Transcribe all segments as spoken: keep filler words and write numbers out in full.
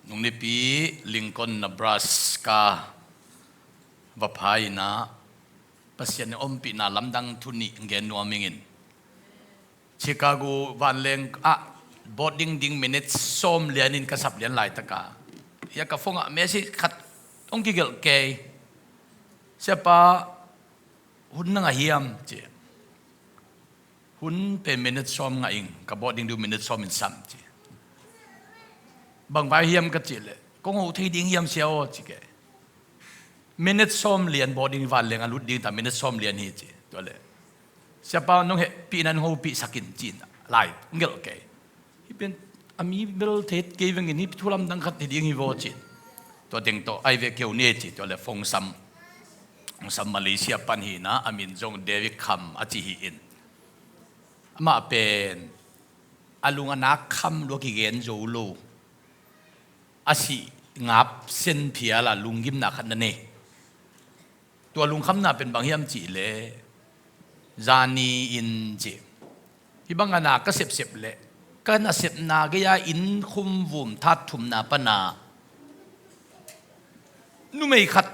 Nung nipi Lincoln, Nebraska va pha in ah, Pasian in ompihna lamdang thu nih gen nuam ing in. Chicago vanleng ah boarding ding minute sawm lian in ka sap lian laitak a, hia ka phone ah message khat hong kigelh kei. "Siapa, hun na ngah hiam?" ci. "Hun pen minute sawm ngah ing, ka boarding ding minute sawm in sam," ci. "Bang vai hiam?" ka cih leh, "Kong ho thei ding hiam, Sia aw?" ci kei. "Minute sawm lian boarding vanleng a lut ding ta, minute sawm lian hi," ci. Tua leh, "Siapa, nong hehpihna in hong hopihsak in," ci-in lai hong gelh kei. "Hih pen a mi bel thei kei veng in, hih thu lamdang khat hi ding hi vaw," ci. "Tua teng tawh ai ve keu ni," ci. Tua leh phone sam, phone sam, Malaysia pan hi in ah, a min zong David Kham a ci hi in. Amah pen a lung a nak kham lua kigen zo lo, a sih ngap sen phial a lunggimna khat na nei. Tua lungkhamna pen bang hiam cih leh, zani in ci, hih bang a na ka sepsep leh, ka nasepna gei-a inn khumvum that thumna pan a numei khat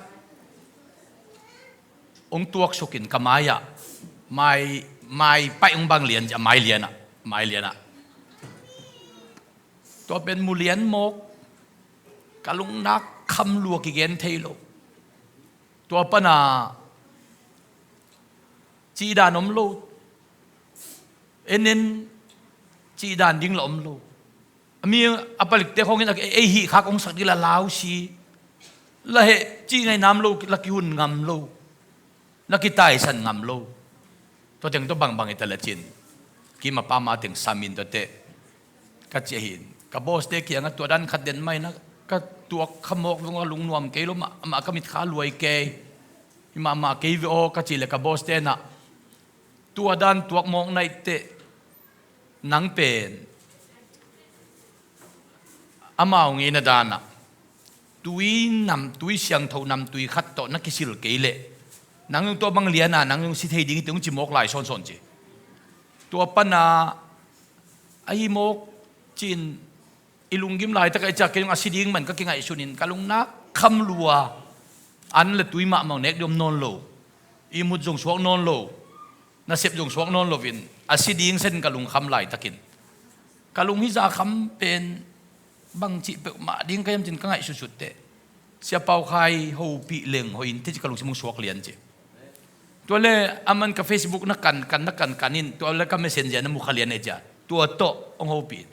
hong tuaksuk in ka mai-ah, mai, mai paih hong bang lian ci, a mai lian ah, mai lian ah. Tua pen mu lian mawk, ka lung nak kham lua kigen thei lo. Tua pan a cihdan om lo, en en cihdan ding la om lo. A mi a palikte khawng in a, ei hih khak hong sak ding la lau si, la heh cih ngaih nam lo, la kihun ngam lo, na kitaisan ngam lo. Tua teng tawh bangbang hi ta leh cin, kim a pam a teng sam in tua teh ka ci hi in. Ka boss te kiangah tua dan khat den mah in ah, ka tuak kha mawk zong a lungnuam kei lo mah, amah ka mitkha luai kei, hih mahmah kei ve aw ka cih leh ka boss te in ah, "Tua dan tuak mawk na hih teh, nang pen amau ngeina dan ah tui nam, tui siangtho namtui khat tawh na kisil kei leh, nang zong tua bang lian a nang zong si thei ding hi teh," hong ci mawk lai sawnsawn ci. Tua pan a, "Ahi mawk," ci-in, i lunggim laitak ah i ciah kei zong a si ding man ka kingaihsun in, ka lung nak kham lua, an le tui mahmah nek ding om nawn lo, ihmut zong suak nawn lo, nasep zong suak nawn lo in, a si ding sen ka lungkham laitakin, ka lung hih zah kham pen bangcih peuhmah ding ka hiam cin ka ngaihsutsut teh, Sia Pau Khai hopih leng hoih in teci ka lungsim hong suak lian ci. Tua leh aman ka Facebook na kankan, na kankan in, tua leh ka Messenger na mu kha lian ei cia. Tua tawh hong hopih in.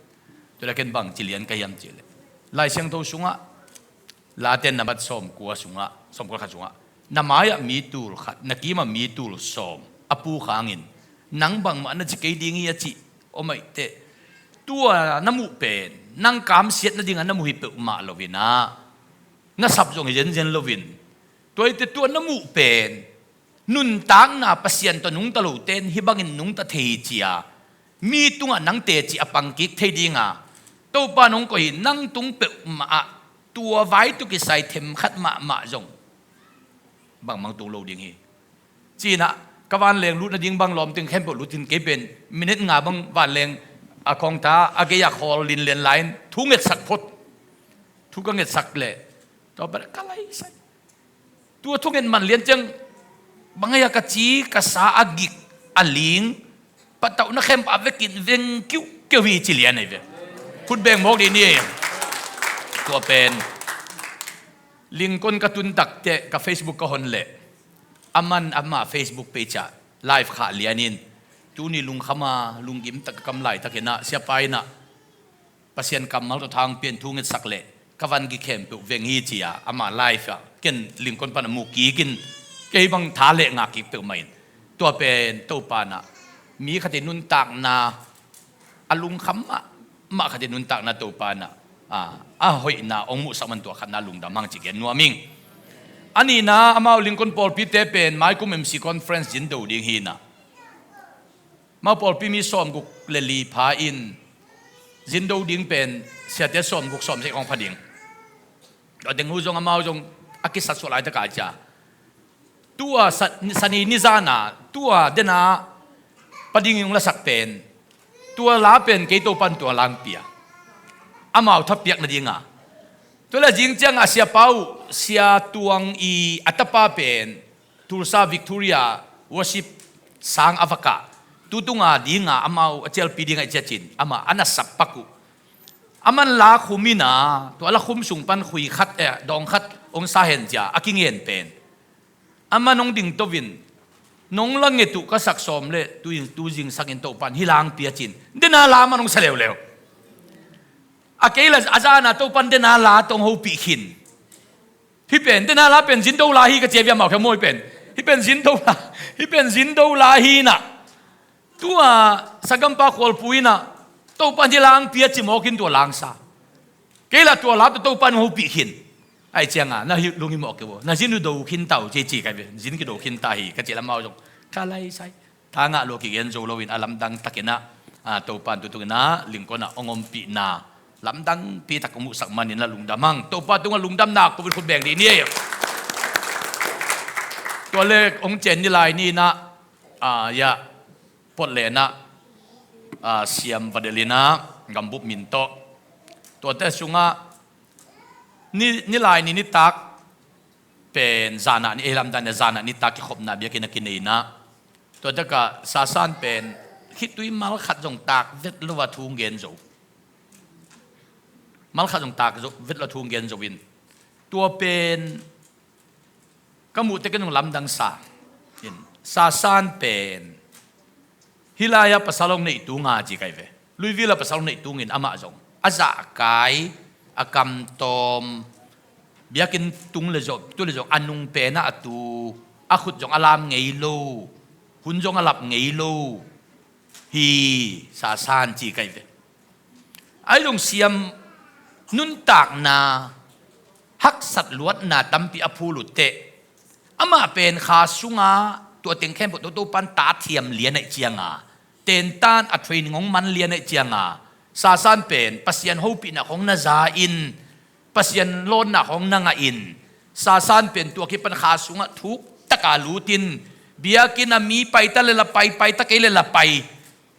Tua leh ken bangci lian ka hiam cih leh, Lai Siangtho sungah, Late nambat sawmkua sungah, sawmkua khat sungah, "Na mai-ah mi tul khat, na kimah mi tul sawm a puk hangin, nang bangmah na ci kei ding hi," a cih om ahih teh, tua na muh pen nang kamsiat nadingah na muh hi peuhmah lo in ah, na sap zong hi zenzen lo in, tua ahih teh tua na muh pen nuntakna Pasian tawh nungta lote in hih bangin nungta thei hi ci-a, mi tungah nang teci a pangkik thei ding a, Topa in hong koih hi, nang tung peuhmah ah tua vai tawh kisai themkhat mahmah zong bangmah tung lo ding hi, ci-in ah, ka vanleng lut nading bang lawm teng khempeuh lut in, kei pen minute nga bang vanleng a khawngta a gei-ah khawl linlen lai-in thu ngetsak phot. Thu ka ngetsak leh, tua pan ka laisai. Tua thunget man lian ciang, bang hia, ka ci ka sa a gik a ling, patauhna khempeuh a vekin veng kiuhkiuh hi ci lian ahi ve. Khut beng mawk dih ni. Tua pen Lincoln ka tun tak teh ka Facebook ka hon leh, aman ama Facebook page ah live khah lian in, tuni lungkham a lunggim tak ka kam laitakin ah, Siapa in ah Pasian kammal tawh tha hong pia in thu ngetsak leh ka van gik khempeuh veng hi ci-a, ama live ah ken Lincoln pan a mu kik in, kei bang tha leh ngak kik peuhmah in. Tua pen Topa in ah mi khat i nuntakna, a lungkham mahmah khat i nuntakna Topa in ah, a, a hoihna hong muhsak man, tua khatna lungdam hang ci gen nuam ing. A nihna, amau Lincoln pawlpite pen maikum M C conference zin do ding hi in ah, amau pawlpi mi sawmguk le li pha in, zin do ding pen siate sawmguk sawmsagih hong pha ding. Tua teng uh zong amau zong a kisat suah laitak a cia, tua sa-, sani nizan a tua den a pa ding in hong lasak pen, tua la pen kei Topa in tua la hong pia, amau thapiak nading a. Tua le zing ciangah Sia Pau, Sia Tuang i a tapa pen Tulsa Victoria worship sang a va kah. Tutunga dinga amau a cialpi dingah i ciacin amah a na sap pak uh. A man la khum ina, tua la khum sung pan khui khat, eh, dawng khat hong sa hen cia a kingen pen. A man hong ding to in, nong la nget uh ka sak sawm le, tu in tu zing sakin Topan hi lang pia cin. Dena la man hong sa leuleu. A kei la a zana Topan dena la tong hopih khin. Hi pen, dena la pen zindo la hi ka cia via mau khe mawi pen. Hi pen zindo la, hi pen zindo la hi na. Tua sagampa khualpu ina, Topan hi lang pia ci mawkin tua lang sa. Kei la tua la tua Topan hopih khin. Ai cianga, na hi lung hi mawk kei vo. Na zin uh do khin tau, ci ci kai ve. Zin ki do khin ta hi, ka ci lamau zong. Ka lai sai. Thangah lua kigen zo loin a lamdang takinah, a, Topan tutukina, lingkonah hong ompihna. Lamdang pitak hong muhsak manin la lungdam hang. Topa tungah lungdamna covid khut beng dih ni. Tua le hong cen ni lai ni na, a, ya, Portland ah, a, siam va delina, gambup min tawh. Tuate sungah, ni, ni lai ni nitak, pen, zana ni, eh, lamdang ni, zana nitak kikhopna biakinn a kineina. Tua taka sasan pen, khitui mal khat zong tak vet lo a thu gen zo. Mal khat zong tak zo, vet lo a thu gen zo in. Tua pen, ka muh tekin zong lamdang sa. In, sasan pen. Hi lai-ah pasal hong neih tunga ci kai ve. Louisville-ah pasal hong neih tungin amah zong a zahkai, a kamtawm, biakinn tung le zong, tu le zong a nung penah a tu, a khut zong a lam ngei lo, hun zong a lap ngei lo. Hi, sasan ci kai ve. Ai zong siam nuntakna, haksat luatna tampi a phul uh teh. Amah pen kha sunga tua teng khempeuh Totopan ta thiam lian aih cianga, tentan a training hong man lian aih cianga, sasan pen Pasian hopihna khong na za in, Pasian lawnna khong na ngah in, sasan pen tua kipan kha sungah thuk taka lutin, biakinn a mi paita le la pai, paita kei le la pai,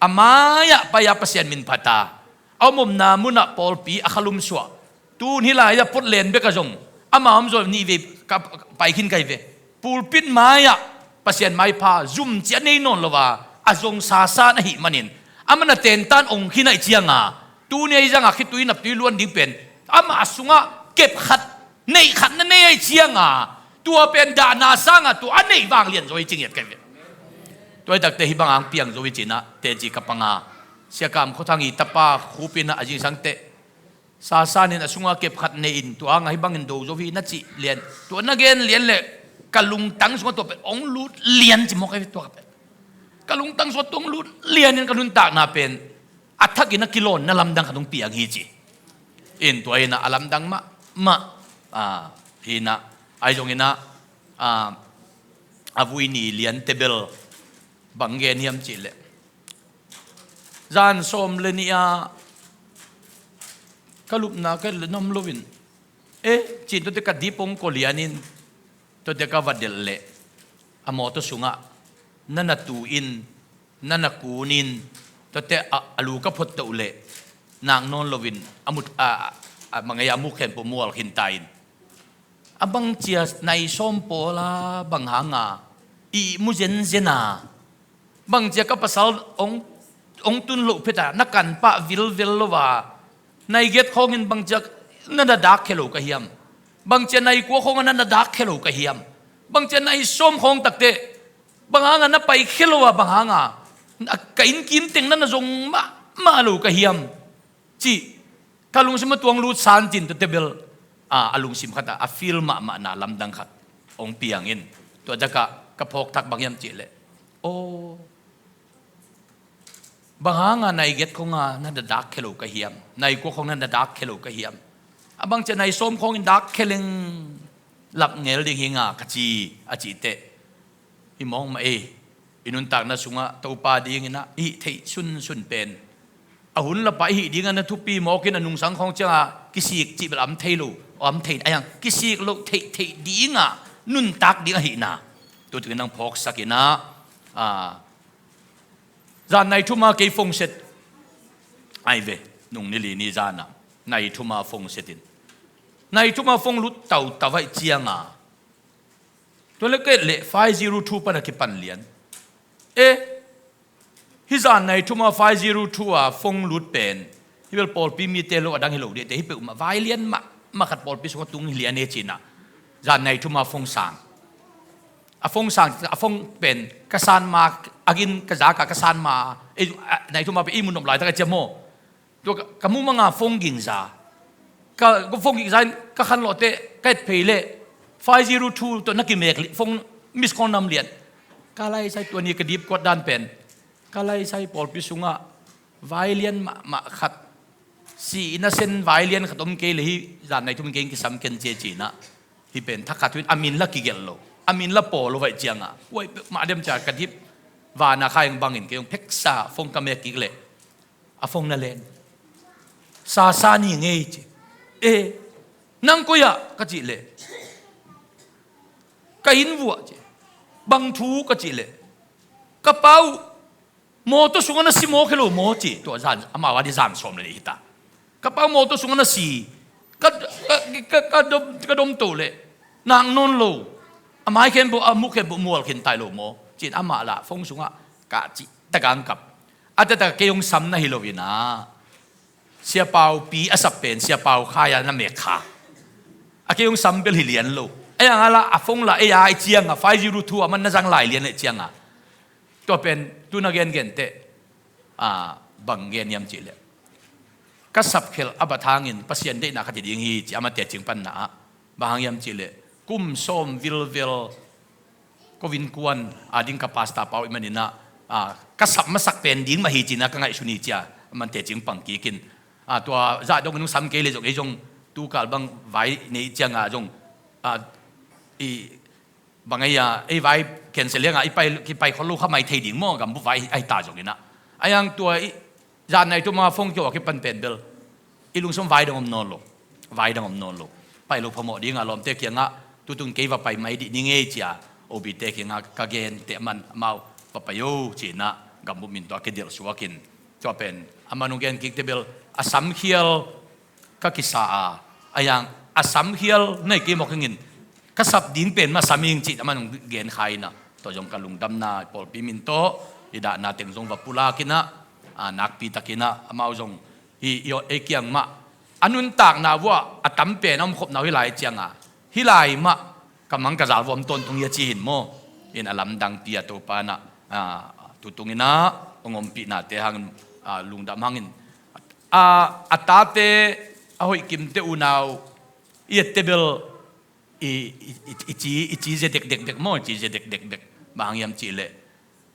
a mai-ah pai-a Pasian min phata, a om omna munah pawlpi a khalum suah. Tun hi lai-ah Portland bek a zong ama om zaw nih vei ka pai khin kai ve. Pulpit mai-ah Pasian maipha zum cia nei nawn lo a, a zong sasan ahih manin, aman a tentan ong khin aih cianga, tuni ahi zanga khitui naptui luan ding pen, ama sungah kep khat, neih khat na nei aih cianga, tua pen dahna sanga tua a neih vang lian zaw hi ci ngiat kai ve. Tua hi takte hih banga hong piang zo hi cinah teci ka panga, Sia Kam Khua Thang i tapa Khupin a zingsangte, sasanin a sunga kep khat nei in tua hanga hih bangin do zo hi na cih lian, tua na gen lian le ka lungtang sungah tua pen hong lut lian ci mawk ahi ve tua ka pen. Ka lungtang sungah tua hong lut lianin ka nuntakna pen a thakin a kilawn na lamdang khat hong piang hi ci. In tua hinah a lamdang mahmah, a, hinah, ahi zonginah, a, a vui ni lian tebel bang gen hiam cihleh, zan sawm le nih-a ka lupna ka le nom loin, eh, cin tuate ka dipong ko lianin, tuate ka va delh leh a mawtaw sungah na na tu in, na na kun in, tuate a, a lu ka phot toh leh nak nawn loin a mut, a, a, a mangei a muk khen pawh mual khin ta in. A bangcia nai sawm pawla bang hanga i mu zenzena, bangcia ka pasal ong, ong tun loh pheta na kan pah vilvel lo a, nai giat khawngin bangcia na na dak khe lo ka hiam? Bangcia nai kua khawngah na na dak khe lo ka hiam? Bangcia nai sawm khawng takte bang hanga na pai khe lo a, bang hanga ka inn kim teng na na zong mahmah lo ka hiam? Cih ka lungsim a tuang lut san cin tuate bel, a, a lungsim khatah a feel mahmahna lamdang khat hong piangin, tua dakah ka phawk thak bang hiam cihleh, aw, bang hanga nai giat khonga na na dak khe lo ka hiam? Nai kua khong na na dak khe lo ka hiam? A bangcia nai sawm khongin dak khe leng lap ngel ding hi nga ka ci a cihteh, hi mawng mah ei. I nuntakna sungah Topa dinginah i hih theih sunsun pen a hun lapa i hih dingah na thupi mawkin a nungsang khawng cianga kisik cih bel a om thei lo, a om thei a hiang kisik loh theih theih dingah nuntak ding ahihna tutukin nang phawksakinah, a, zan nai thuma kei phone set ai ve, nung ni li ni zanah nai thuma phone set in Nai thum a phone lut tautau ahih cianga, tua le kei le five zero two pan a kipan lian. E, hih zan nai thum a five zero two a phone lut pen, hih bel pawlpi mite lo a dang hi lo dih te, hih peuhmah vai lian mahmah khat pawlpi sungah tung hi lian e cinah, zan nai thum a phone sang. A phone sang, a phone pen ka san ma, a gin ka zak a ka san ma, ei, a, nai thum a pen ei mun nop laitak a cia maw. Tua ka, ka muh manga phone ging za. Ka, ka phone ging za in ka khan lawhte ka et phei leh five zero two tawh na kimek li, phone miss call nam lian. Ka laisai tua ni ka dip kuat dan pen, ka laisai pawlpi sungah vai lian mahmah khat, si in a sen vai lian khat om kei le hih zan nai thum kei in kisam ken cia cinah. Hih pen thakhat uh in a min la kigelh lo, a min la pawl lo vaih cianga, huai peuhmah dem cia ka dip. Vana khaing bangin kei hong pheksa phone ka mek kik leh a phone na len. Sasa ni ngei ci. E, nang koi ah ka cih leh, ka inn vuah ci. Bang thu ka cih leh, ka pa uh mawtaw sungah na si maw khe lo maw ci. Tua zan amau a di zan sawm le nih hita. Ka pa uh mawtaw sungah na si. Ka, ka, ka, ka dom, ka dom to leh nak nawn lo. A mai khempeuh, a muk khempeuh mual khin tai lo maw ci-in amah lah phone sungah kah cih tak a ang kap. A taktak kei hong sam na hi lo inah, Sia Pau pi a sap pen Sia Pau khai a na mek kha. A kei hong sam bel hi lian lo. Ei ang a lah a phone lah ei a i cianga five zero two a man na zang lai lian ei cianga. Tua pen tu na gengen teh, a, bang gen hiam cih leh, ka sapkhelh a bat hangin Pasian deihna ka ti ding hi ci a mate cing panna ah. Bang hang hiam cih leh, kum sawm vilvel ko innkuan a ding ka pastor pa uh i maninah, a, ka sap masak pen ding mah hi cinah ka ngaihsun hi cia a mante cing pang kikin. A, tua zah dongin hong sam kei le zong ei zong tukal bang vai nei cianga zong, a, i bang ei a, ei vai cancel lianga i pai, kipai khol lo kha mai thei ding maw, gambup vai ahi ta zonginah. A yang tua i zan nai thum a phone kiawh a kipan pen bel i lungsim vai dang om nawn lo. Vai dang om nawn lo. Pai lo phamawh dinga lawmte kiangah tutung kei va pai mai dih ni ngei cia, obite kiangah ka gen teh man amau va pai o cinah gambup min tawh a kidelh suakin. Tua pen a man hong gen kik teh bel a samkhial ka kisa a, a yang a samkhial nei kei mawk hangin ka sap ding pen mah sam ing cih a man hong gen kha inah. Tua zong ka lungdamna pawlpi min tawh i dahna teng zong va pulakinah, a, nakpi takinah amau zong hi, i, ei kiang mah a nuntakna vuah a tam pen a omkhopna uh hi lai cianga, hi lai mah ka mang ka zal vuah om tawntung hi a ci hin maw. In a lamdangpi a Topa inah, a, tutunginah hong ompihnate hangin, a, lungdam hangin, a, a tate, a hoihkimte unau i ette bel i, i, i, i ci, i ci zia dekdek bek maw, i ci zia dekdek bek. Bang hang hiam cih leh,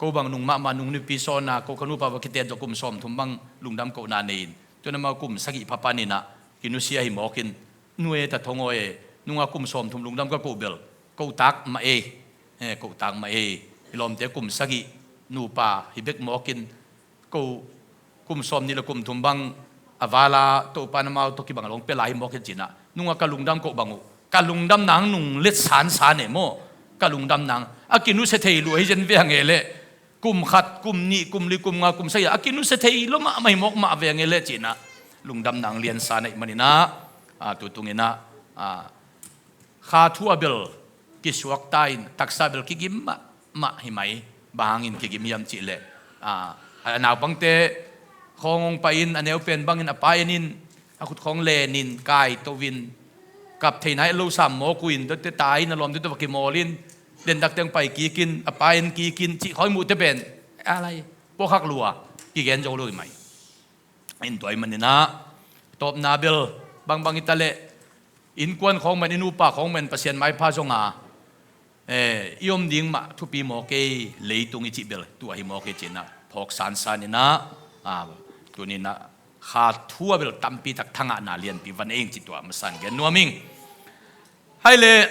ko bang nung mahmah, nung nipi sawna ko ka nupa va kitet zawh kum sawmthum bang lungdam kohna nei in, tuan amau kum sagih pha paninah kinusia hi mawkin, nu e, ta thong aw e, nunga kum sawmthum lungdam ka koh bel ko tak mah ei. E, ko tak mah ei. I lawmte kum sagih nupa hi bek mawkin, ko kum sawmnih le kum thum bang a vala Topa in amau tawh kibang a long pia lai hi mawk hi cinah, nunga ka lungdam koh bang uh, ka lungdam nang nung let sansan e maw. Ka lungdam nang a kinusia thei lua hi zen ve hang e leh, kum khat, kum nih, kum li, kum nga, kum sagih a kinusia thei lua mahmah hi mawk mah ve hang e leh cinah, lungdam nang liansan ahih maninah, a, tutunginah, a, kha thu a bel kisuakta in taksa bel kigim mahmah hi mai. Bang hangin kigim hiam cih leh, a, a naupangte khawng hong pai in, a neu pen bangin a pa en in, a khut khawng len in, kaito in, kap theihna hi lo sam mawk uh in, tuate ta in, a lawmte tawh va kimawl in, dendak teng pai kikin, a pa en kikin cih khawng i muhte pen a lai puakhak lua, kigen zo lo hi mai. In tua ahih maninah tawpna bel bangbang hi ta leh, innkuan khawng man, i nupa khawng man Pasian maipha zonga, e, i om ding mah thupi mawk ei, leitung i cih bel tua hi mawk ei cinah phawk sansaninah, a, tuninah kha thu a bel tampi tak thangahna lianpi van ei ing cih tua masan gen nuam ing. Hai leh,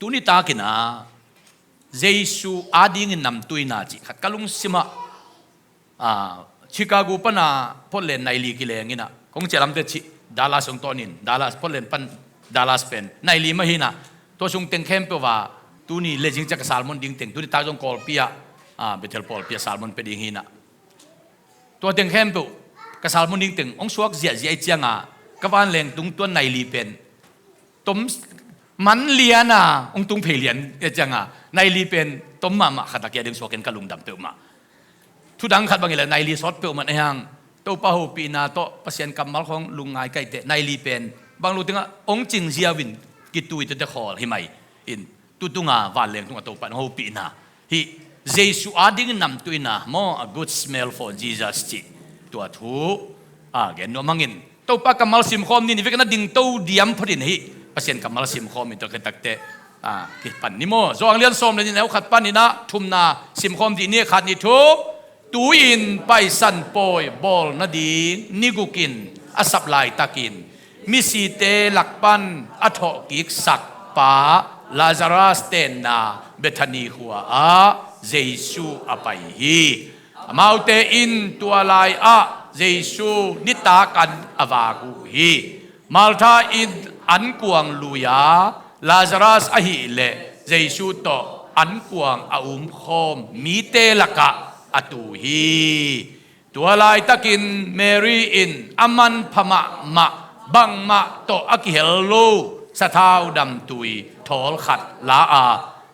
tuni takinah Jesu adingin namtuina cih khat ka lungsimah, a, Chicago pana Portland nai li kilenginah, kong ciah lamte cih Dallas hong tawnin, Dallas, Portland pan Dallas pen nai li mah hinah, tua sung teng khempeuh a tuni le zing ciah ka sermon ding teng, tuni tak zong Kawlpi ah, a, Bethel pawlpi ah sermon pia ding hinah. Tua teng khempeuh ka sermon ding teng hong suak ziahziah i cianga, ka vanleng tung tua nai li pen tom man lian a hong tung phei lian e cianga, nai li pen tom mahmah khat a kia ding suakin ka lungdam peuhmah. Thudang khat bang hileh nai li sawt peuhmah na hiang. Topa hopihna tawh Pasian kammal khawng lungngai kaihte nai li pen bang lo tingah hong cing ziau in kitui tete khawl hi mai in, tutunga vanleng tungah Topa in hopihna hi. Jesu adingin namtuina maw, a good smell for Jesus cih tua thu a gen nuam hangin Topa kammal simkhawm ni ni vek na dingto diam photin hi. Pasian kammal simkhawm in tua khetakte a kipan ni maw. Johan lian sawm le ni neu khat paninah thumna simkhawm dih ni khat ni thu. Tu-in Paisan Pawi bawl nading nigukin a sap laitakin misite lakpan a thawhkiksak pa Lazarus tenna Bethany khua-ah Jesu a pai hi. Amaute in tua lai-ah Jesu nitak an a vak uh hi. Martha in ankuang lui-a Lazarus ahileh Jesu tawh ankuang a umkhawm mite lakah a tu hi. Tua laitakin Mary in a manpha mahmah bangmah tawh a kihel lo sathau namtui thawl khat la a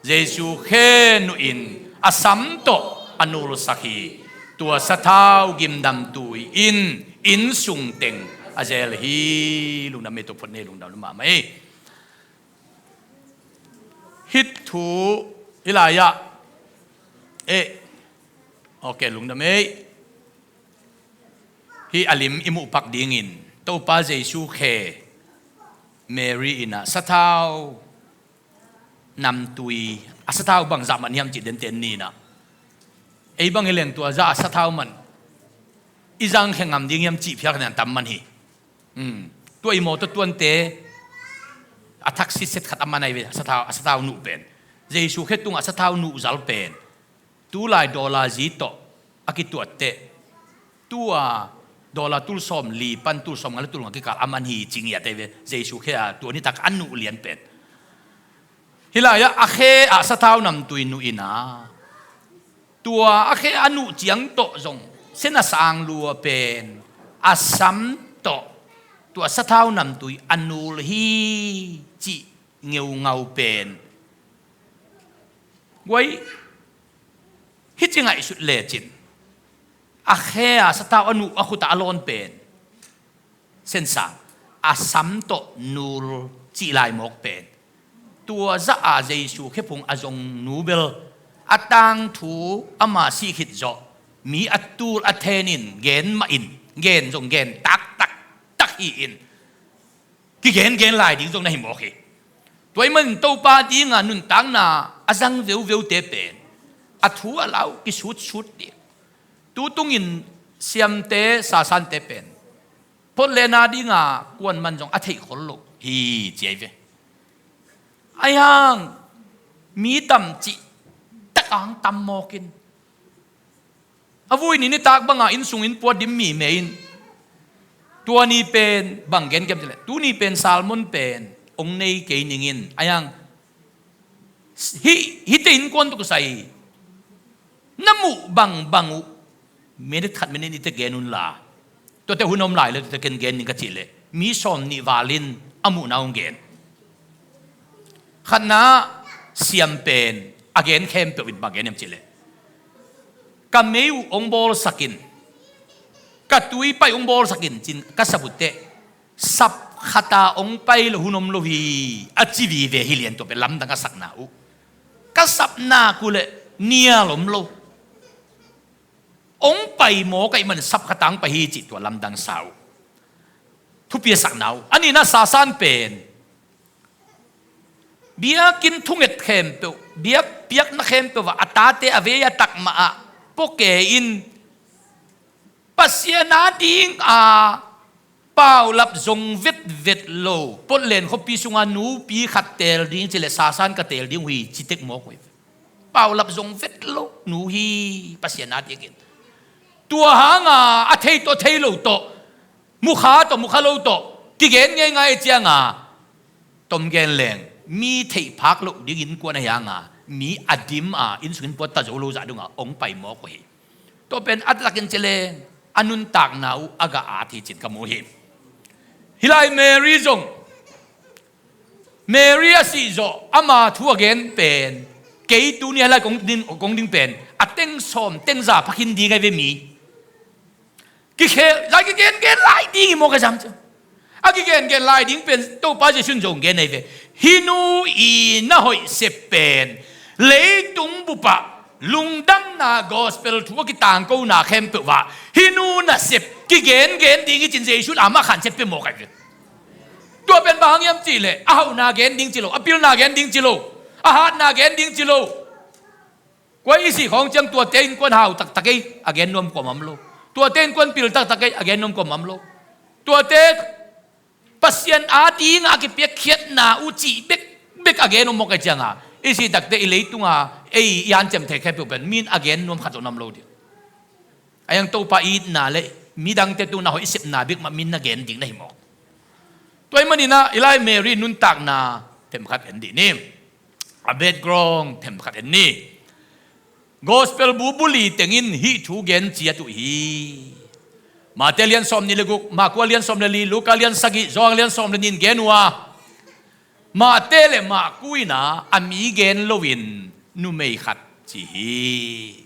Jesu khe nuhin a sam tawh a nulsak hi. Tua sathau gimnamtui in innsung teng a zel hi. Lungdam ei, tua phot ni, lungdam mahmah ei. Hih thu hi lai-ah eh, ok, lungdam ei. Hih a lim i muhpak dingin Topa Jesu khe Mary in a sathau namtui, a sathau bang zah man hiam cih denten ni-in ah, ei bang hi leng tua zah a sathau man i zang khe ngam ding hiam cih phial khat na tam man hi. Tua i mawtaw tuante a thak sitset khat a man ahi ve, a sathau, a sathau nuh pen. Jesu khe tungah a sathau nuh zal pen tulai dollar zi tawh a kituatteh, tua dollar tul sawm li pan tul sawm nga le tul nga kikal a man hi ci ngiat ahi ve. Jesu khe a tua nitak a nuh lian pen. Hih lai-ah a khe ah sathau namtui nuh in a, tua a khe a nuh ciang tawh zong sen a sang lua pen a sam tawh tua sathau namtui a nul hi cih ngeungau pen. Guai, hih ci ngaihsut lecin a khe a sathau a nuh a khut ah a lawn pen sensang, a sam tawh nul cih lai mawk pen. Tua zah a Jesu khe phung a zong nu bel a tangthu ama sih khit zawh mi a tul a then in gen mah in, gen zong gen taktak tak hi in, kigengen lai ding zong na hi mawk hi. Tua ahih manin Topa dinga nuntakna a zang veuveute pen a thu a lau kisutsut ding. Tu tungin siamte, sasante pen phot le na dinga kuan man zong a theih khol lo hi ci ahi ve. Ahi hang mi tam cih tak a hang tam mawk in, a vui ni nitak banga innsung inn puat dim mi mei in, tua ni pen bang gen kiam cileh, tu ni pen sermon pen ong nei kei ning in, ahi hang hih, hihte innkuan tawh kisai na muh bangbang uh minit khat minit nihte gen unla, tuate hun om lai le tuate ken gen ning ka cih leh mi sawm nih val in a muhna hong gen. Khatna, siam pen a gen khempeuh in bang gen hiam cih leh, ka mei uh hong bawlsak in, ka tui paih hong bawlsak in cin ka sap uh teh, sap khata hong pai lo hun om lo hi a ci vive hi lian. Tua pen lamdang a sakna uh. Ka sap nak uh leh nial om lo, hong pai mawk ahih man sap khata hong pai hi cih tua lamdang sa uh. Thupi a sakna uh. A nihna sasan pen biakinn thunget khempeuh, biak piakna khempeuh ah a tate a vei a tak mah ah pua kei in, Pasian a ding a paulap zong vetvet lo, Portland khuapi sunga nupi khat teel ding ci leh sasan ka teel ding uh hi ci tek mawk uh hi. Paulap zong vet lo nu hi, Pasian a dingin. Tua hanga a thei tawh thei lo tawh, mukha tawh mukha lo tawh kigen ngeingai cianga tom gen leng mi theih phak loh ding innkuan ahi hanga mi a dim a innsung inn puat ta zo lo zah dongah hong pai mawk uh hi. Tua pen a takin ci leng a nuntakna uh a gah at hi cin ka mu hi. Hih lai Mary zong, Mary a sih zawh ama thu a gen pen, kei tuni hih lai kong ding, kong ding pen a teng sawm teng za pha khin ding ahi ve mi. Kikhel zai kigengen lai ding hi maw ka zam ciang. A kigengen lai ding pen Topa Jesu in zong gen ahi ve. Hih nu i na hoih sep pen leitung bupah lungdamna gospel thu a kitangkona khempeuh ah hih nu nasep kigengen ding hi cin Jesu in amah khan sep pia maw ka hi ve. Tua pen bang hang hiam cih leh a hauhna gen ding ci lo, a pilna gen ding ci lo, a hatna gen ding ci lo. Kua i sih khawng ciang tuate innkuan hau taktak ei a gen nuam kua om lo. Tuate innkuan pil taktak ei a gen nuam kua om lo. Tuate Pasian a dingah a kipiakkhiatna uh cih bekbek a gen om mawk a cianga i sih takte i leitunga ei i hanciam thei khempeuh pen min a gen nuam khat zong om lo ding. A hiang Topa i itna le midangte tung na hoih sepna bek mah min na gen ding na hi mawk. Tua ahih maninah i lai Mary nuntakna themkhat en dih ni. A background themkhat en ni. Gospel bu buli tengin hih thu gen ciat uh hi. Mate lian sawm nih le guk, Marku lian sawm le li, Luka lian sagih, Johan lian sawm le nih in gen uh a, Mate le Marku inah a mi gen loin numei khat ci hi.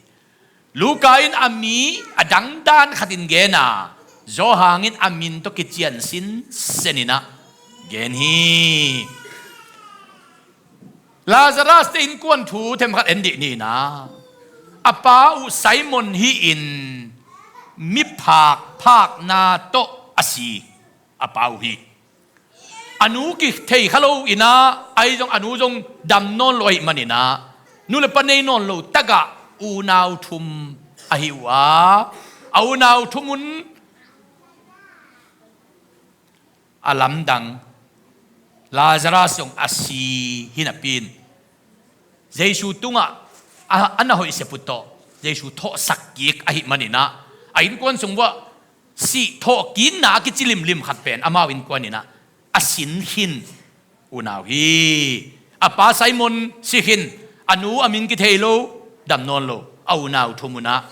Luka in a mi a dangdan khatin gen a, Johan in a min tawh kician sinsen inah gen hi. Lazarus te innkuan thu themkhat en dih ni inah, a pa uh Simon hi-in miphak phakna tawh a si a pa uh hi. A nu kithei kha lo inah, ahi zong a nu zong dam nawn lo ahih maninah, nu le pa nei nawn lo tagah unau thum ahi uh a, a unau thum un a lamdang Lazarus zong a si hi napi-in, Jesu tungah a, a na hoih sep uh tawh Jesu thawhsak kik ahih maninah, a innkuan sung vuah sih thawhkikna a kici limlim khat pen amau innkuan inah a sin khin unau hi. A pa Simon si khin, a nu a min kithei lo, dam nawn lo, a unau thum unah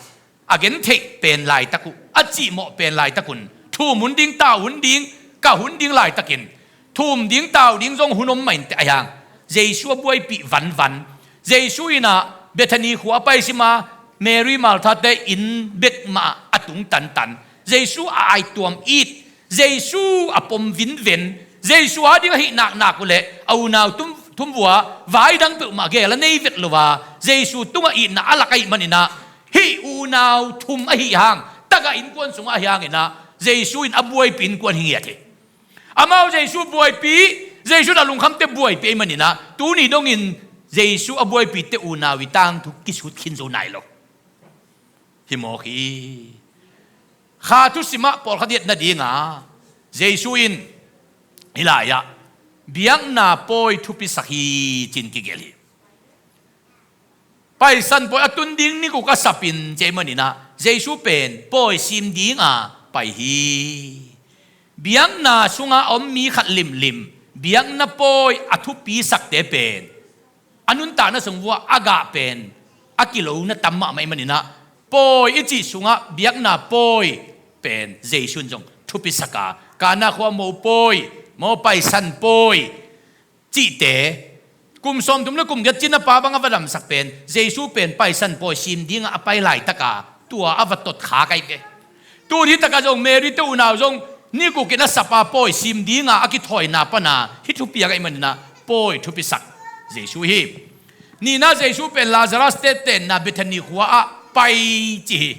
a gentheih pen laitak uh, a cihmawh pen laitak un, thum hun ding, tau hun ding, kah hun ding laitakin, thum ding, tau ding zong hun om mah inteh ahi hang, Jesu a buaipih vanvan. Jesu inah Bethany khua a pai sima, Mary Martha te inn bek mah a tung tantan, Jesu a aituam it, Jesu a pom vinven, Jesu a ding ahih naknak uh leh a unau thum, thum vua vai dang peuhmah gel a nei vet lo a, Jesu tungah itna a lak ahih maninah, hih unau thum ahih hang, tagah innkuan sungah ahi hanginah Jesu in a buaipih innkuan hi ngiat hi. Amau Jesu buaipih, Jesu in a lungkhamte buaipih ahih maninah, tuni dongin Jesu a buaipihte unau i tangthu kisut khin zo nai lo. Hi mawk hi. Kha thusimah pawlkhat i et nadinga Jesu in hih lai-ah biakna pawi thupisak hi cin kigelh hi. Paisan pawi a tun ding ni guk a sapin, cih ahih maninah Jesu pen pawi sim dinga pai hi. Biakna sungah a om mi khat limlim biakna pawi a thupisakte pen a nuntakna sung vuah a gah pen a kilo na tam mahmah ahih maninah, pawi i cih sungah biakna pawi pen Jesu in zong thupisak a, Kana khua mopawi, mo paisan pawi cihte, kum sawmthum le kum giat cin a pa bang a va damsak pen, Jesu pen paisan pawi sim dingah a pai laitaka tua a va tot kha kai ve. Tuni takah zong Mary te unau zong ni gukin a sapa pawi sim dinga a kithawina pana hih thupiak ahih maninah pawi thupisak Jesu hi. Nihna, Jesu pen Lazarus te tenna Bethany khua ah pai ci hi.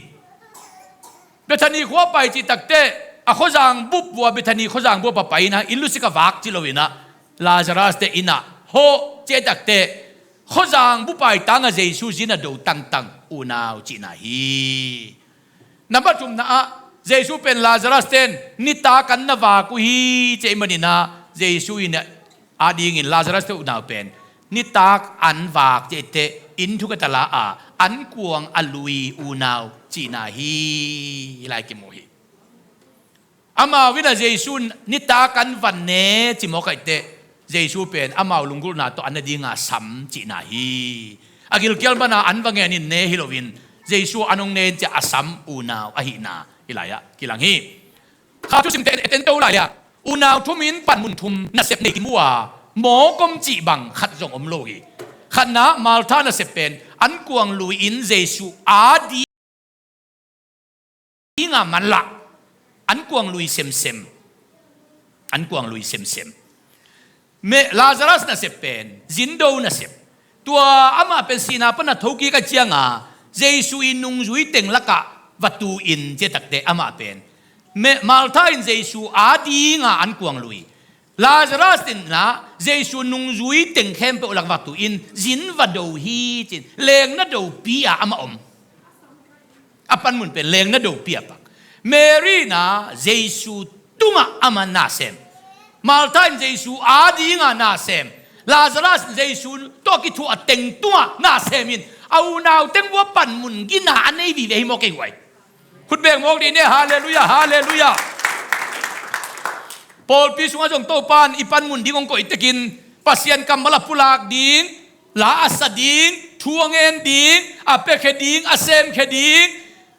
Bethany khua pai cih takte a khuazang bup vua, Bethany khuazang bup a pai inah inn lusik a vak ci loinah Lazarus te innah hawh cih takte khuazang bup a i tangah Jesu zin a do tangtang unau cihna hi. Na pathumna ah Jesu pen Lazarus ten nitak an na vak uh hi cih ahih maninah Jesu in a dingin Lazarus te unau pen nitak an vak cihte inn thukhat a la a an kuang a lui unau cihna hi lai kimu hi. Amau innah Jesu nitak an van ne ci mawk ahih teh Jesu pen amau lunggulhna tawh an na dinga sam cihna hi. A gilkial mana an va ngen in ne hi loin Jesu an hong ne in ciah a sam unau ahihna hih lai-ah kilang hi. Kha thusimte en, en to lai-ah Unau thum in panmun thum nasep nei kimu a, mawk om cih bang khat zong om lo hi. Khatna, Martha nasep pen ankuang lui-in Jesu a ding a manlah ankuang lui semsem. Ankuang lui semsem. Meh Lazarus nasep pen zindo nasep. Tua amah pen sihna pan a thokik a cianga Jesu i nungzui teng lakah va tu in, ciatakte amah pen. Meh Martha in Jesu a dinga ankuang lui. Lazarus in na Jesu nungzui teng khempeuh lak va tu in zin va do hi, cin lengna dopi a amah om. A panmun pen lengna dopi a pak. Mary na Jesu tungah amah nasem. Martha in Jesu a dinga nasem. Lazarus in Jesu tawh kithuah teng tungah nasem in a unau teng vua panmun gina a nei vive hi mawk ei guai. Khut beng mawk dih ne, halleluiah, halleluiah. Pawlpi sungah zong Topan i panmun ding hong koih tekin Pasian kammal a pulak ding, la a sa ding, thu a ngen ding, a piakhia ding, a semkhia ding,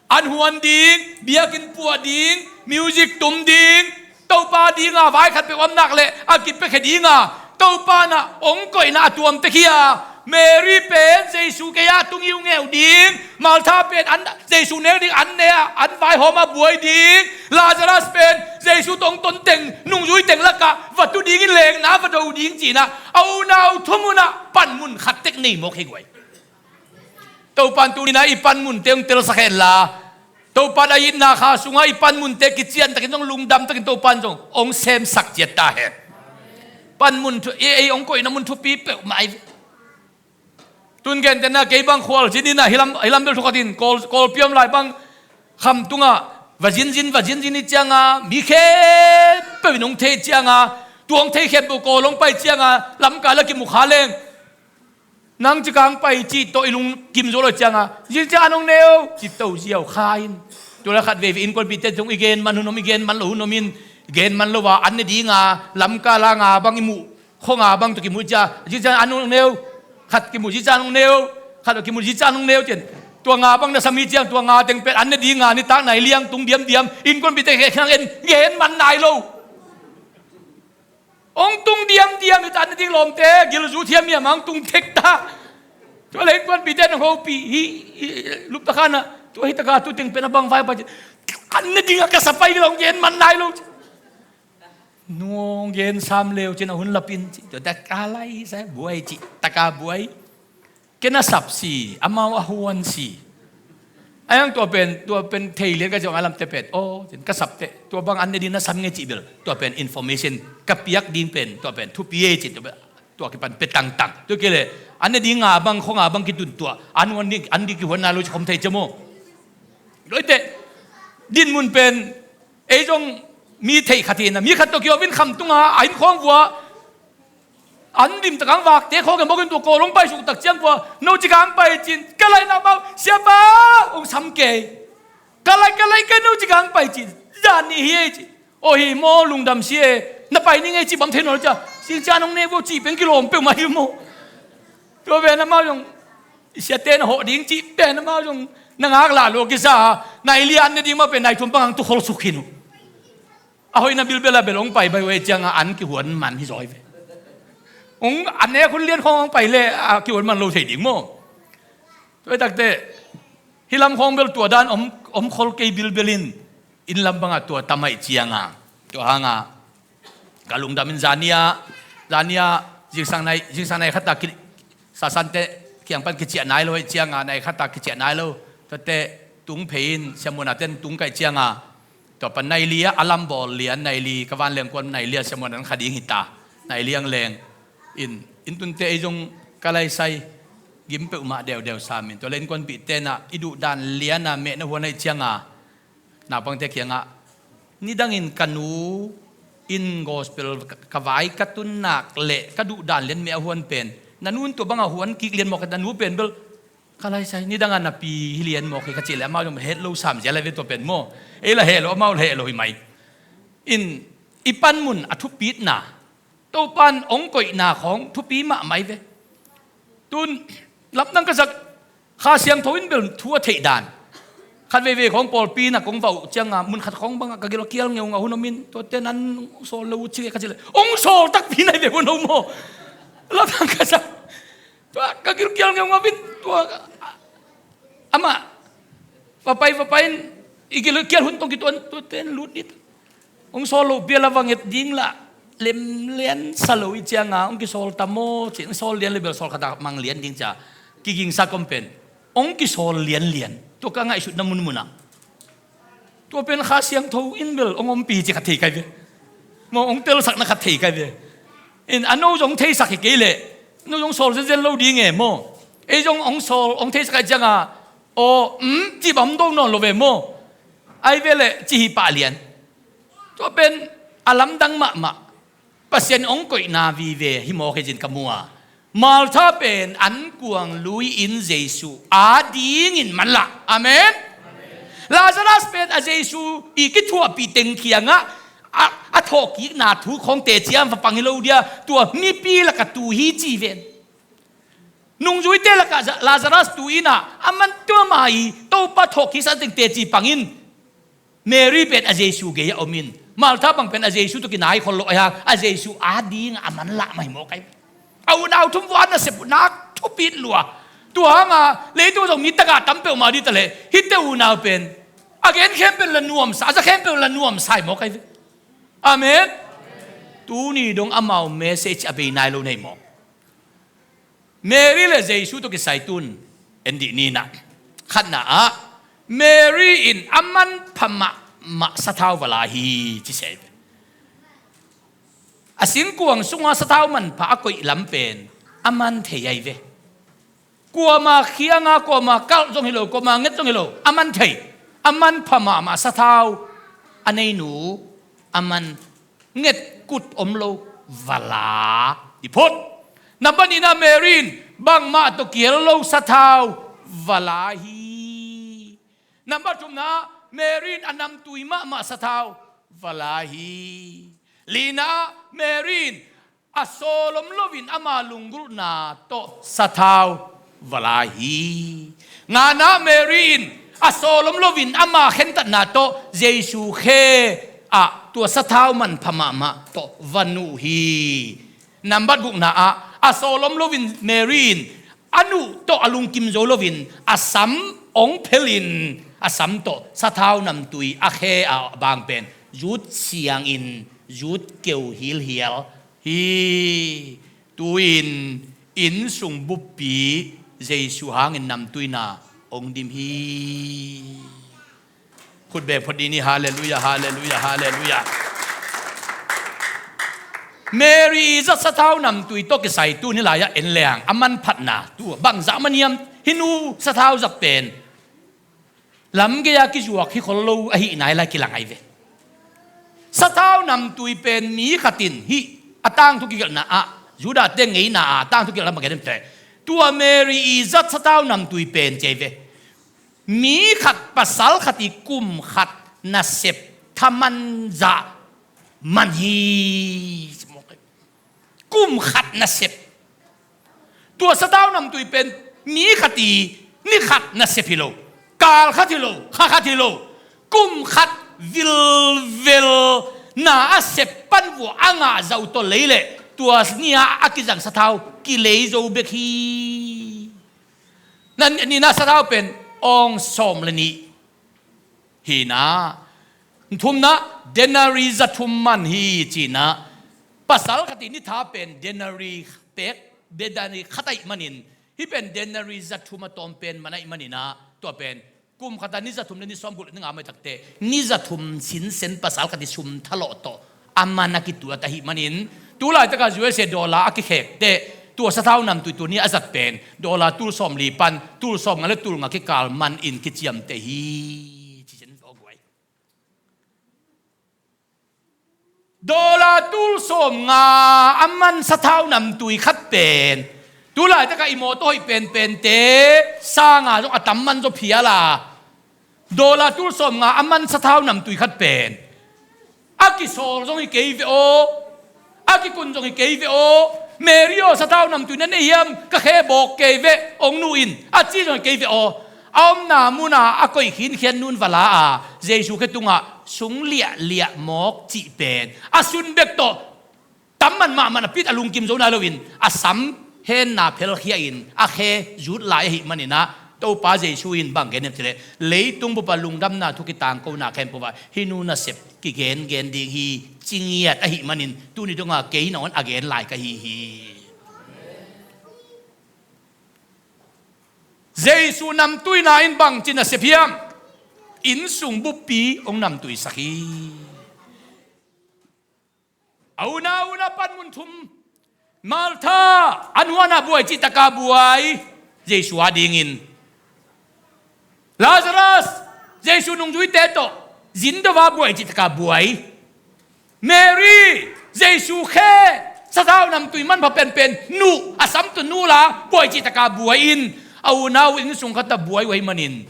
an huan ding, biakinn puah ding, music tum ding, Topa dinga vai khat peuh om nak leh a kipiakhia dinga Topa na hong koihna a tuamte khi a, Mary pen Jesu kei a tung iu ngeu ding, Martha pen an Jesu nek ding an ne a an vaihawm a buai ding, Lazarus pen Jesu tongton teng nungzui teng lakah va tu dingin lengna va do ding cina a unau thum unah panmun khat tek nei mawk hi guai. Topan tuni-in ah i panmunte hong telsak hen la, Topan a itna kha sungah i panmunte kiciantakin zong lungdamtakin Topan zong hong semsak ciat ta hen. Panmun thu, ei, ei hong koihna mun thupi peuhmah hi. Tun gentehna kei bang khualzin in ah hilam, hilam bel thukhatin Kawl, Kawlpi om lai bang khamtungah va zinzin, va zinzin hi cianga mi khempeuh in hong thei cianga, tua hong thei khempeuh Kawl hong pai cianga lamkal a kimu kha leng. Nang Cikang pai cih tawh i lungkim zo lo cianga, zingciang an hong neu, ci to ziau kha in. Tua le khat veivei innkuanpihte zong i gen man hun om, i gen man lo hun om in, gen man lo a, an ne dinga, lamkal a nga bang i muh, khua nga bang tawh kimuh cia, zingciang an hong neu, khat kimuh zingciang an hong neu, khat tawh kimuh zingciang an hong neu, cian. Tua nga bang na sam hi ciang, tua nga teng pen, an ne dinga, nitak nai liang, tung diamdiam, innkuanpihte khekhiang en, gen man nai lo. Hong tung diamdiam hi ta, an ne ding lawmte gilzu thiam hiam a hong tung thek ta. Tua le innkuanpihte nong hopih hi, hi, lupta khanah tua hi taka tu teng pen a bang vai pa ci. An ne dingah ka sa pai lo, hong gen man nai lo ci. Nung hong gen sam leu cin a hun lapin ci. Tua taka lai sa buai ci. Taka buai. Ken a sap si, amau a huan si. A hiang tua pen, tua pen thei lian ka ciang a lamte pen. Aw, ka sap teh, tua bang an ne ding na sam nge cih bel. Tua pen information ka piak ding pen, tua pen thupi e cih tua pen, tua kipan pe tangtang. Tua kei le, an ne ding nga bang, khua nga bang kitun tua. An huan ding, an ding kihuan nai lo ci khom thei cia maw. Loi teh, din mun pen, ei zong mi theih khat hi na, mi khat tawh kiho in khamtunga, a inn khawng vua, an dim takang vakte khawng en bawkin tua Kawl hong pai suk tak ciang vua, no Cikang pai cin, ka laina mau, siapa, hong sam kei. Ka lai, ka lai, ka no Cikang pai cin, zan ni hi ei ci. Aw hi maw, lungdam si e, na pai ni ngei ci bang thei nawn cia, zingciang hong ne vo ci peng kilawm peuhmah hi maw. Tua ven amau zong, i siate na hawh ding cih pen amau zong na ngak lah lua kisa a, nai lian ne ding mah pen nai thum pangang tu khol suk khin uh. A hoihna bilbel a bel hong pai bai uh ei cianga an kihuan man hi zaw hi ve. Hong an ne khun lian khawng hong pai le a kihuan man lo thei ding maw. Tua hi takte, hih lam khawng bel tua dan om, om khol kei bilbel in, inn lam bangah tua tam ahih cianga, tua hanga, ka lungdam in zania, zania, zingsang nai, zingsang nai khata ki, sasante kiang pan kiciah nai lo ahih cianga, nai khata kiciah nai lo. Tuate tung phei in, siamuana ten tung kaih cianga, tua pan nai li a, a lam bawl lian nai li, ka vanleng kuan nai li a, siamuana an kha ding hita, nai li ang leng. In, in tunte ei zong ka laisai, gim peuhmah deudeu samin. Tua le innkuanpih tenah, i duhdan liana mehna huan ahih cianga, naupangte kiangah, nidangin ka nu in gospel ka, ka vai ka tun nak le ka duhdan lian meh a huan pen, na nu in tua banga huan kik lian mawk, na nu pen bel ka laisai, nidanga napi hi lian mawk hi ka cih le amau zong het lo sam zia lai ve tua pen maw. Ei la heh lo, amau la heh lo hi mai. In, i panmun a thupitna, Topan hong koihna khawng thupi mahmah hi ve. Tun, lamdang ka zak, Kha Siangtho in bel thu a theih dan. Khat veivei khawng pawlpi in ah kong vauh ciangah mun khat khawng bangah ka gilkial ngeungau hun om in, tuate nan hong sawl lo uh ci ka cih leh hong sawl takpi nai ve hun om maw? Lamdang ka sa. Tua ka gilkial ngeungau in tua amah va pai va pai in i gilkial hun tawh kituak in tuate in lut dih. Hong sawl loh pial a va nget ding lah lemlian sa lo i cianga hong kisawl ta maw ci, hong sawl lian le bel sawl khat a mang lian ding cia kigingsa kom pen hong kisawl lianlian. Tua ka ngaihsutna munmunah tua pen Kha Siangtho in bel hong ompih ci khat thei kai ve. Maw hong telsakna khat thei kai ve. In a no zong theisak hi kei leh no zong sawl zenzen lo ding e maw? Ei zong hong sawl hong theisak ai cianga aw um ci bam do nawn lo ve maw? Ai ve leh ci hi pah lian. Tua pen a lamdang mahmah. Pasian hong koihna vive hi mawk hi cin ka mu a. Martha pen ankuang lui-in Jesu adingin manlah. Amen. Lazarus pen a Jesu i kithuahpih teng kiangah a, a thawhkikna thu khawng teciam va pang hi lo dia, tua mipi lakah tu hi ci ven. Nungzuite lakah Za-, Lazarus tu inah a man tua ma i Topa thawhkiksa teng teci pangin Mary pen a Jesu gei a om in, Martha bang pen a Jesu tawh kinai khol lo a hang a Jesu ading a manlah mah hi mawk ai. A unau thum vua nasep uh nak thupit lua. Tua hanga leitung zong mi tagah tam peuhmah dih ta leh hihte unau pen a gen khempeuh la nuamsa, a za khempeuh la nuamsa hi mawk ai ve. Amen. Tuni dong amau message a bei nai lo nei mawk. Mary le Jesu tawh kisai tun en dih ni nah. Khatna ah Mary in a manpha mahmah sathau va la hi ci sia hi ve. A singkuang sunga sathau manpha a koih lam pen a man thei ahi ve. Kuama khianga kuama kalh zong hi lo, kuama nget zong hi lo, a man thei. A manpha mahmah sathau a neinu a man nget kut om lo va la hi phot. Nambat nihna Mary in bangmah tawh kihel lo sathau va la hi. Nambat thumna Mary in a namtui mahmah sathau va la hi. Lina Mary in a sawlom loin ama lunggulhna tawh sathau va la hi. Ngana Mary in a sawlom loin ama khentatna tawh Jesu khe ah tua sathau manpha mahmah tawh va nuh hi. Nambat gukna ah a sawlom loin Mary in a nuh tawh a lungkim zo loin a sam ong phelin a sam tawh sathau namtui a khe a bang pen zut siangin zut keu hilhial hi. Tu-in inn sung buppi Jesu hangin namtuina ong dim hi. Khut beng phot dih ni. Halleluiah, halleluiah, halleluiah. Mary i zat sathau namtui tawh kisai tuni lai-ah en leng a manphatna tua bangzah man hiam? Hih nu sathau zat pen lamgei-a kizuak hi khol lo ahih nai lai kilang ai ve. Sathau namtui pen mi khat in hih a tangthu kigelhna ah Judah-te ngeina ah tangthu kigelhna bang gen em te, tua Mary i zat sathau namtui pen ci ai ve. Mi khat pasal khat i kum khat nasep thaman zah man hi. Kum khat nasep. Tua sathau namtui pen mi khat i ni khat nasep hi lo, kal khat hi lo, kha khat hi lo, kum khat vilvel na a sep pan vua a ngah zau tawh lei leh tua ni-a a kizang sathau kilei zo bek hi. Na nihna sathau pen awng sawm le nih hi na, thumna denari za thum man hi ci na, pasal khat i ni tha pen denari pek, denari khat ahih manin hih pen denari za thum a tawm pen man ahih manin ah tua pen kum khat a ni za thum le ni sawm guk le ni nga mah i takte ni za thum sinsen pasal khat i sum thalawh tawh a man a kituat ahih manin tu laitakah U S A dollar a kikhekte tua sathau namtui tuni a zat pen dollar tul sawm li pan tul sawm nga le tul nga kikal man in kiciamteh hi. Ci cin aw guai. Dollar tul sawm nga a man sathau namtui khat pen tu laitakah i mawtaw hoih penpente sang a zong a tam man zaw phial a dollar tul sawm nga a man sathau namtui khat pen a kisawl zong hi kei ve aw, a kikun zong hi kei ve aw. Mary aw, sathau namtui na nei hiam? Ka khe bawk kei ve, ong nu in a ci zong hi kei ve aw. a omna munah a koih khinkhian nun va la a, Jesu khe tungah sung liahliah mawk cih pen a sun bek tawh tam man mahmah a pit a lungkim zo nai loin a sam henna phelkhia in a khe zut lai ahih maninah Topa Jesu in bang gen hiam cih leh leitung bup a lungdamna thu kitangkona khempeuh ah hih nu nasep kigengen ding hi ci ngiat ahih manin tuni dongah kei nangawn a gen lai ka hi hi. Jesu namtuina in bangci nasep hiam? Innsung buppi hong namtuisak hi. A unau, unau panmun thum. Martha, a nuanah buai cihtaka buai, Jesu adingin. Lazarus, Jesu nungzuite tawh zin dova buai cihtaka buai. Mary, Jesu khe, sathau namtui manpha penpen nuh, a sam tawh nuh la buai cihtaka buai in, a unau innsung khatah buai uh ahih manin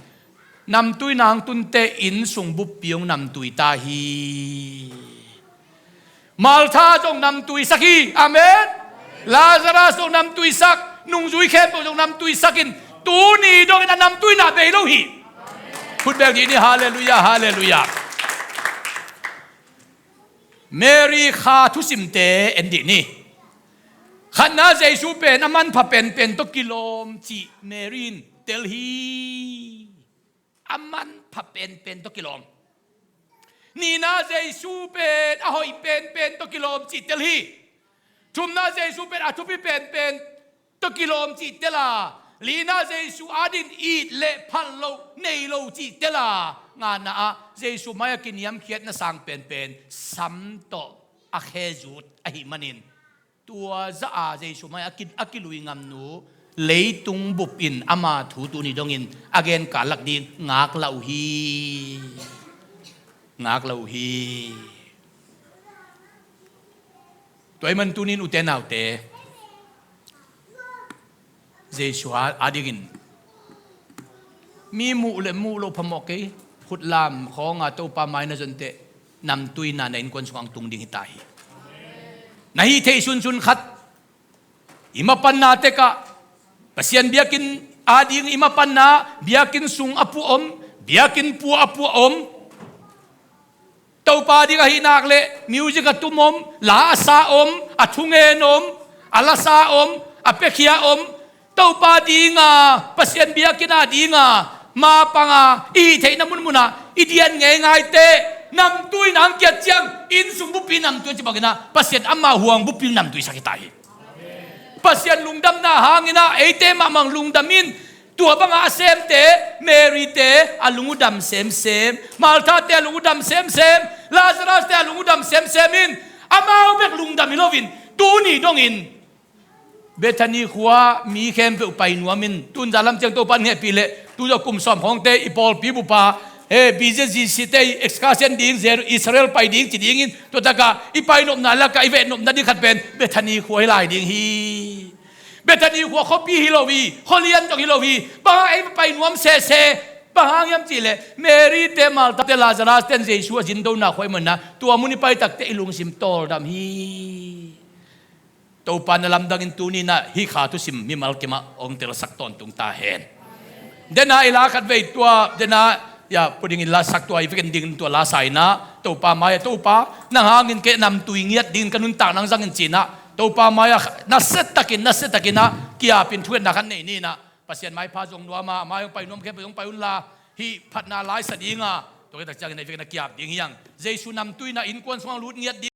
namtui nang tunte innsung buppi hong namtui ta hi. Martha zong namtuisak hi. Amen. Lazarus zong namtuisak, nungzui khempeuh zong namtuisak in tuni dongin a namtuina bei lo hi. Khut beng dih ni. Halleluiah, halleluiah. Mary kha thusimte en dih ni. Khatna, Jesu pen a manpha penpen tawh kilawm cih Mary in tel hi. A manpha penpen tawh kilawm. Nihna, Jesu pen a hoih penpen tawh kilawm cih tel hi. Thumna, Jesu pen a thupi penpen tawh kilawm cih tel a. Lina, Jesu ading it le phat loh nei lo cih tel a. Ngana ah Jesu mai-ah kiniamkhiatna sang penpen sam tawh a khe zut ahih manin tua zah a Jesu mai-ah a ki, a kilui ngamnu leitung bup in ama thu tuni dongin a gen kal lak ding ngak lo uh hi. Ngak lo uh hi. Tua ahih man tunin ute naute, Jesu a, adingin mi muh le muh loh phamawh kei, khutlam khawnga Topa mai na zonteh namtuina na innkuan sungah hong tung ding hi ta hi. Na hih theih sunsun khat i mapanna tekah Pasian biakinn ading i mapanna, biakinn sung a puah om, biakinn pua a puah om, Topa ding ahih nak leh music a tum om, la a sa om, a thungen om, a lasa om, a piakhia om, Topa dinga, Pasian biakinn a dinga mapanga i hih theihna munmunah i dian ngeingaite namtuina hong kiat ciang innsung buppi namtui a ci banginah Pasian ama huang buppi namtuisak hi ta hi. Pasian lungdamna hanginah eite mahmah lungdam in, tua banga a semte, Mary-te a lung uh dam semsem, Martha-te a lung uh dam semsem, Lazarus-te a lung uh dam semsem in, amau bek lungdam hi loin tuni dongin Bethany khua mi khempeuh pai nuam in, tun zan lam ciang Topa in hehpih leh tu zawh kum sawm khawngte i pawlpi bupa, he, B Z G C-te i excursion ding, Jer-, Israel pai ding ci dingin, tua takah i pai nopna lakah i veh nopna ding khat pen Bethany khua hi lai ding hi. Bethany khua khuapi hi lo hi, khualian zong hi lo hi. Bang hang ei pai nuam sese? Bang hang hiam cih leh Mary-te, Martha-te, Lazarus-te in Jesu a zindona khua ahih manin ah tua mun i pai takteh i lungsim tawldam hi. Topa na lamdangin tuni-in ah hih kha thusim mimal kimah hong telsak tawntung ta hen. Dena i la khat vei tua, dena, ya, puding i la sak tua, i vekin dingin tua la sa-in ah Topa mai-ah, Topa, nang hangin kei namtui ngiat dingin ka nuntak nang zangin ci-in ah Topa mai-ah nasiatakin, nasiatakin ah ki-apin thungetna khat nei ni-in ah, Pasian maipha zong nuam a, mai hong pai nuam khempeuh hong pai unla, hih phatna laisa ding a, tua khit tak ciangin ah i vekin ah ki-ap ding hi hang. Jesu namtuina innkuan sungah lut ngiat ding.